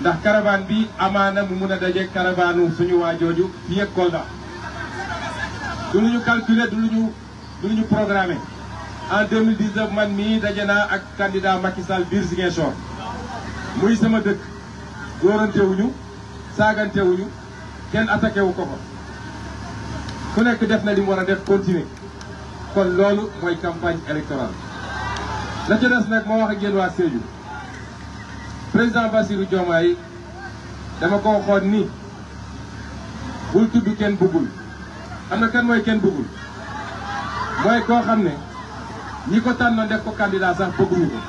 ndax caravane bi amaana mu mun a daje caravane suñu waa jooju fii ak Kolda du lu ñu calculer du lu ñu programmer en 2019 man mii daje naa ak candidat Macky Sall biir Ziguinchor muy sama dëkk góorantewuñu saagantewuñu kenn attaqué wu ko fa ku nekk def na li mu war a def continuer kon loolu mooy campagne électorale la ca des nag moo wax ak yéen waa Sédhiou président Bassirou Diomaye dama ko waxoon ni bul tudd kenn bëggul xam na kan mooy kenn bëggul mooy koo xam ne ñi ko tànnoon def ko candidat sax bëgguñu ko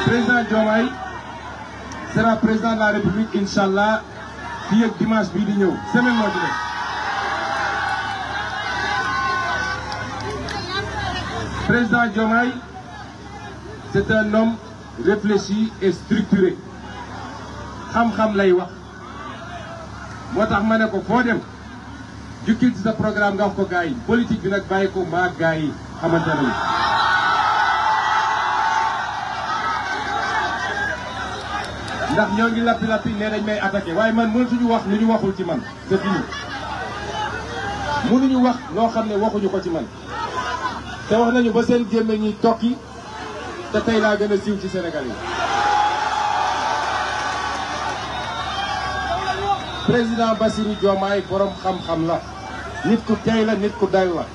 président Diomaye sera président de la République Inch'Allah fii ak dimanche bii di ñëw semaine moo ci def président Diomaye c'est un homme réfléchi et structuré xam-xam lay wax moo tax ma ne ko foo dem jukkil ci sa programme nga wax ko gars yi politique bi nag bàyyi ko mbaa gars yi xamante nañu ndax ñoo ngi lappi nee dañ may attaqué waaye man mënatuñu wax lu ñu waxul ci man c'est fini mënuñu wax loo xam ne waxuñu ko ci man te wax nañu ba seen gémme ñi tokki te tey laa gën a siiw ci Sénégal yi président Bassirou Diomaye borom xam-xam la nit ku tey la nit ku dal la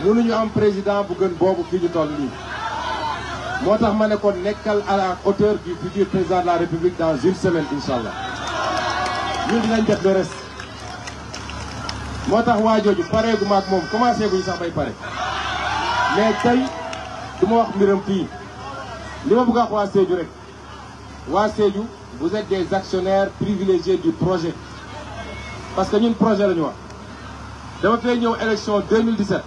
mënuñu am président bu gën boobu fi ñu toll nii moo tax ma ne ko nekkal à la hauteur du futur président de la République dans une semaine Inch'Allah ñun dinañ def le reste moo tax waa jooju pareegu ma ak moom commencé guñu sax bay pare mais tey du ma wax mbiram fii li ma bëgg a wax waa Sédhiou rek waa Sédhiou vous êtes des actionnaires privilégiés du projet parce que ñun projet la ñu wax dama fay ñëw élection 2017